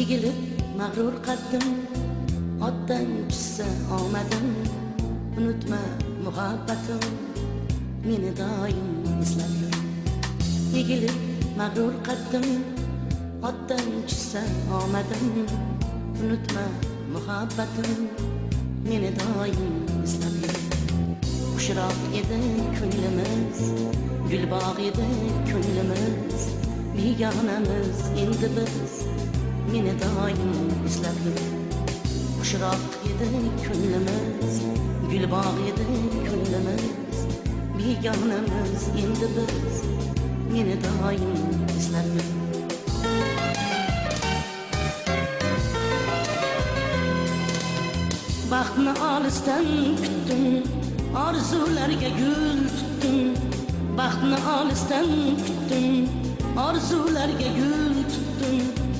Egilib mag'rur qaddim, otdan tushsa omadim. Unutma muhabbatim, meni doim eslab yur. Egilib mag'rur qaddim, otdan tushsa omadim. Unutma muhabbatim, meni doim eslab yur. Xushroq edi ko'nglimiz, gulbog' edi ko'nglimiz. Begonamiz endi biz, meni doim eslab yur. Xushroq edi ko'nglimiz, gulbog' edi ko'nglimiz. Begonamiz endi biz, meni doim eslab yur. Baxtni olisdan kutdim, orzularga gul tutdim. Baxtni olisdan kutdim, orzularga gul